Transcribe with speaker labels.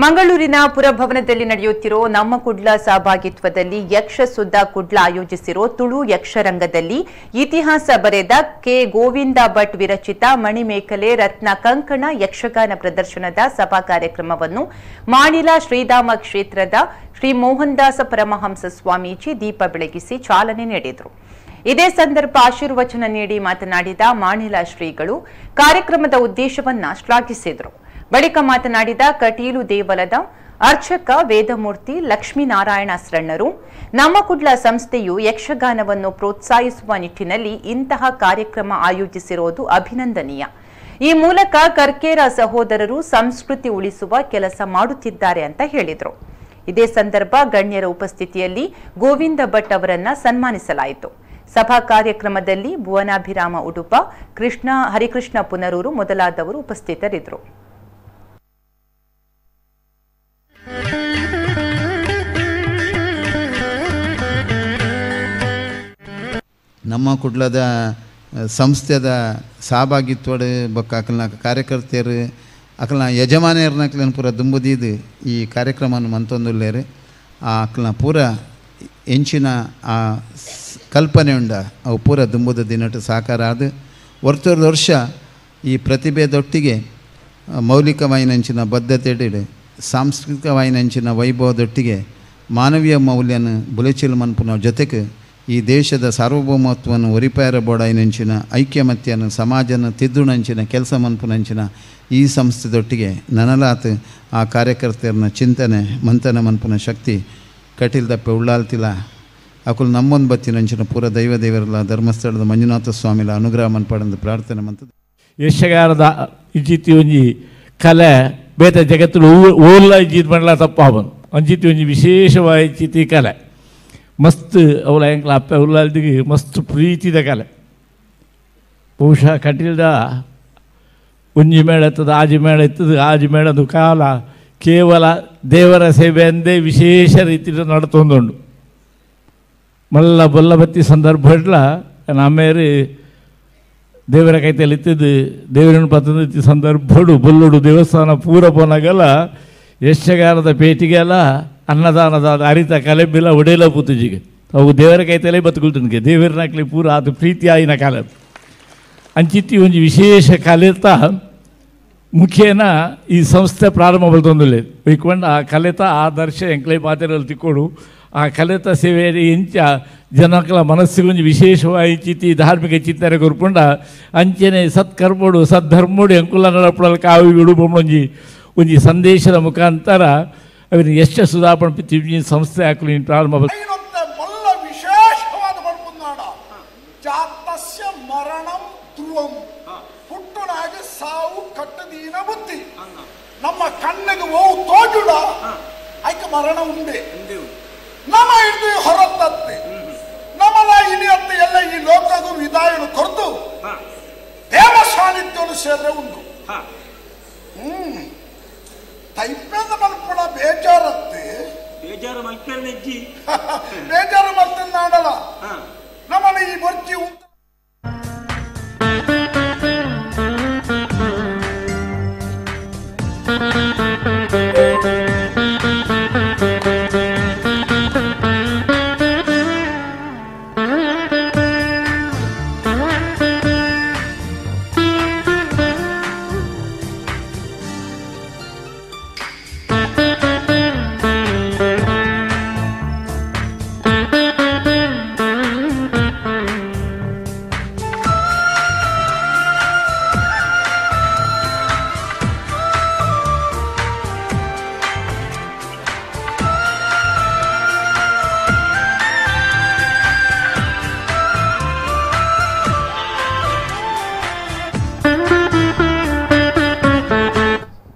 Speaker 1: ಮಂಗಳೂರಿನ ಪುರಭವನದಲ್ಲಿ ನಡೆಯುತ್ತಿರೋ ನಮ್ಮ ಕುಡ್ಲ ಸಹಭಾಗಿತ್ವದಲ್ಲಿ ಯಕ್ಷ ಸುದ್ದ ಕುಡ್ಲ ಆಯೋಜಿಸಿರೋ ತುಳು ಯಕ್ಷರಂಗದಲ್ಲಿ ಇತಿಹಾಸ ಬರೆದ ಕೆ ಗೋವಿಂದ ಭಟ್ ವಿರಚಿತ ಮಣಿಮೇಖಲೆ ರತ್ನ ಕಂಕಣ ಯಕ್ಷಗಾನ ಪ್ರದರ್ಶನದ ಸಭಾ ಕಾರ್ಯಕ್ರಮವನ್ನು ಮಾಣಿಲ ಶ್ರೀಧಾಮ ಕ್ಷೇತ್ರದ ಶ್ರೀ ಮೋಹನದಾಸ ಪರಮಹಂಸ ಸ್ವಾಮೀಜಿ ದೀಪ ಬೆಳಗಿಸಿ ಚಾಲನೆ ನೀಡಿದರು. ಇದೇ ಸಂದರ್ಭ ಆಶೀರ್ವಚನ ನೀಡಿ ಮಾತನಾಡಿದ ಮಾಣಿಲ ಶ್ರೀಗಳು ಕಾರ್ಯಕ್ರಮದ ಉದ್ದೇಶವನ್ನು ಶ್ಲಾಘಿಸಿದರು. ಬಳಿಕ ಮಾತನಾಡಿದ ಕಟೀಲು ದೇವಲದ ಅರ್ಚಕ ವೇದಮೂರ್ತಿ ಲಕ್ಷ್ಮೀನಾರಾಯಣ ಶರಣರು, ನಮ್ಮ ಕುಡ್ಲ ಸಂಸ್ಥೆಯು ಯಕ್ಷಗಾನವನ್ನು ಪ್ರೋತ್ಸಾಹಿಸುವ ನಿಟ್ಟಿನಲ್ಲಿ ಇಂತಹ ಕಾರ್ಯಕ್ರಮ ಆಯೋಜಿಸಿರುವುದು ಅಭಿನಂದನೀಯ. ಈ ಮೂಲಕ ಕರ್ಕೇರ ಸಹೋದರರು ಸಂಸ್ಕೃತಿ ಉಳಿಸುವ ಕೆಲಸ ಮಾಡುತ್ತಿದ್ದಾರೆ ಅಂತ ಹೇಳಿದರು. ಇದೇ ಸಂದರ್ಭ ಗಣ್ಯರ ಉಪಸ್ಥಿತಿಯಲ್ಲಿ ಗೋವಿಂದ ಭಟ್ ಅವರನ್ನ ಸನ್ಮಾನಿಸಲಾಯಿತು. ಸಭಾ ಕಾರ್ಯಕ್ರಮದಲ್ಲಿ ಭುವನಾಭಿರಾಮ ಉಡುಪ, ಕೃಷ್ಣ ಹರಿಕೃಷ್ಣ ಪುನರೂರು ಮೊದಲಾದವರು ಉಪಸ್ಥಿತರಿದ್ದರು.
Speaker 2: ನಮ್ಮ ಕುಡ್ಲದ ಸಂಸ್ಥೆದ ಸಹಭಾಗಿತ್ವಡು ಬೊಕ್ಕ ಅಕಲ್ನ ಕಾರ್ಯಕರ್ತೆಯರು ಅಕಲ್ನ ಯಜಮಾನಿಯರ್ನಕ್ಲನ ಪೂರ ದುಂಬುದೀದು ಈ ಕಾರ್ಯಕ್ರಮವನ್ನು ಮಂತೊಂದುಲ್ಲೇರು. ಆ ಅಕಲ್ನ ಪೂರ ಎಂಚಿನ ಆ ಕಲ್ಪನೆ ಉಂಡ ಅವು ಪೂರ ದುಂಬುದ ದಿನಟ್ಟು ಸಾಕಾರ ಆದ ವರ್ತೂರು ವರ್ಷ ಈ ಪ್ರತಿಭೆದೊಟ್ಟಿಗೆ ಮೌಲಿಕವಾಯಿನಂಚಿನ ಬದ್ಧತೆ ಸಾಂಸ್ಕೃತಿಕವಾಯಿನಂಚಿನ ವೈಭವದೊಟ್ಟಿಗೆ ಮಾನವೀಯ ಮೌಲ್ಯನ ಬುಲೆಚಿಲ್ ಮನ್ಪುನ ಜೊತೆಗೆ ಈ ದೇಶದ ಸಾರ್ವಭೌಮತ್ವವನ್ನು ಒರಿಪಾಯರ ಬೋಡಾಯಿನಂಚಿನ ಐಕ್ಯಮತ್ಯನ ಸಮಾಜನ ತಿದ್ದುಣಂಚಿನ ಕೆಲಸ ಮನ್ಪುನಂಚಿನ ಈ ಸಂಸ್ಥೆದೊಟ್ಟಿಗೆ ನನಲಾತ್ ಆ ಕಾರ್ಯಕರ್ತರನ್ನ ಚಿಂತನೆ ಮಂಥನ ಮನ್ಪುನ ಶಕ್ತಿ ಕಟೀಲ್ ದಪ್ಪೆ ಉಳ್ಳಾಲ್ತಿಲ್ಲ. ಅಕುಲ್ ನಮ್ಮೊಂದು ಬತ್ತಿನಂಚಿನ ಪೂರ ದೈವ ದೇವರಲ್ಲ ಧರ್ಮಸ್ಥಳದ ಮಂಜುನಾಥ ಸ್ವಾಮಿಲ ಅನುಗ್ರಹ ಮನ್ಪಾಡಂದು ಪ್ರಾರ್ಥನೆ ಮಂತದ.
Speaker 3: ಯಕ್ಷಗಾನದ ಇಂಚಿತ್ತಿ ಒಂಜಿ ಕಲೆ ಬೇತೆ ಜಗತ್ತು ಓಲ್ಲ ಇಂಚಿತ್ ಮಂಡಲ ತಪ್ಪಾವನು ಅಂಚಿತ್ತಿ ಒಂಜಿ ವಿಶೇಷವಾಗಿ ಇಂಚಿತ್ತಿ ಕಲೆ ಮಸ್ತ್ ಅವಳ ಎಂಕ್ಲ ಅಪ್ಪೆ ಉಳ್ಳಾಲ್ದಿಗೆ ಮಸ್ತ್ ಪ್ರೀತಿದ ಕಲೆ. ಬಹುಶಃ ಕಟೀಲ್ದ ಒಂಜಿ ಮೇಳ ಇತ್ತದ ಆಜಿ ಮೇಳ ಇತ್ತದ ಆಜಿ ಮೇಳದ ಕಾಲ ಕೇವಲ ದೇವರ ಸೇವೆ ಎಂದೇ ವಿಶೇಷ ರೀತಿಯಲ್ಲಿ ನಡತೊಂದುಂಡು. ಮಲ್ಲ ಬೊಲ್ಲಬತ್ತಿ ಸಂದರ್ಭ ನಮ್ಮೇರಿ ದೇವರ ಕೈತಲ್ಲಿ ಇತ್ತಿದ್ದು ದೇವರನ್ನು ಪತ್ತಂದು ಸಂದರ್ಭಡು ಬೊಲ್ಲುಡು ದೇವಸ್ಥಾನ ಪೂರ ಪೋನಾಗಲ್ಲ ಯಕ್ಷಗಾನದ ಪೇಟಿಗೆಲ್ಲ ಅನ್ನದಾನದ ಅರಿತ ಕಲೆಬಿಲ್ಲ ಒಡೆಯಲ ಪೂತುಜಿಗೆ ಅವು ದೇವರ ಕೈತಲ್ಲೇ ಬದುಕುಲ್ತನಿಗೆ ದೇವರನಾಕ್ಲಿ ಪೂರ ಅದು ಪ್ರೀತಿಯಾಯಿನ ಕಲೆ ಅಂಚಿತ್ತಿ ಒಂಜಿ ವಿಶೇಷ ಕಲೆತ ಮುಖೇನ ಈ ಸಂಸ್ಥೆ ಪ್ರಾರಂಭ ಬಲ್ತೊಂದುಲ್ಲೆ ಬೈಕೊಂಡ ಆ ಕಲೆತ ಆದರ್ಶ ಎಂಕ್ಲೈ ಮಾತೆರಲ್ಲಿ ತಿಕ್ಕೋಡು ಆ ಕಲೆತ ಸೇವೆ ಎಂಚ ಜನಕಲ ಮನಸ್ಸಿಗೆ ಒಂಜಿ ವಿಶೇಷವಾಗಿ ಚಿತ್ತಿ ಧಾರ್ಮಿಕ ಚಿಂತನೆ ಕೊರ್ಪುಂಡ ಅಂಚನೆ ಸತ್ಕರ್ಮೋಡು ಸದ್ಧರ್ಮೋಡು ಎಂಕುಲ ನಡಪಡಲ್ ಕಾವಿ ಬಿಡು ಬೊಮ್ಮೊಂಜಿ ಒಂಜಿ ಸಂದೇಶದ ಮುಖಾಂತರ ಅವನ ಯಶ ಸುಧಾಪಣ ಪಿತಿ ಸಂಸ್ಥೆ ಹಾಕಲು ಪ್ರಾರಂಭ.
Speaker 4: ಮಲ್ಲ ವಿಶೇಷವಾದ ಪಡ್ಪುನಾಡ ಜಾತಸ್ಯ ಮರಣಂ ಧ್ರುವಂ ಪುಟ್ಟುನಾಗ ಸಾವು ಕಟ್ಟದೀನ ಬುದ್ಧಿ ನಮ್ಮ ಕಣ್ಣಿಗೆ ಓವು ತೋಜುಡ ಐಕ ಮರಣ ಉಂಡೆ ನಮ್ಮ ಹಿಡಿದು ಹೊರತತ್ತೆ ನಮ್ಮಲ ಇಳಿಯತ್ತೆ ಎಲ್ಲ ಈ ಲೋಕಗೂ ವಿದಾಯನು ಕೊರತು ದೇವ ಸಾನ್ನಿಧ್ಯವನ್ನು ಸೇರ್ರೆ ಉಂಟು. ತೈಪೇದ ಮಲ್ಪುಣ ಬೇಜಾರತ್ತೆ
Speaker 5: ಬೇಜಾರು ಮಲ್ಪೆರ್ನೆಜ್ಜಿ
Speaker 4: ಬೇಜಾರು ಮಲ್ತನ್ನಾಡಲ ನಮ್ಮಲ್ಲಿ ಈ ಬರ್ಚಿ ಉಂಟು.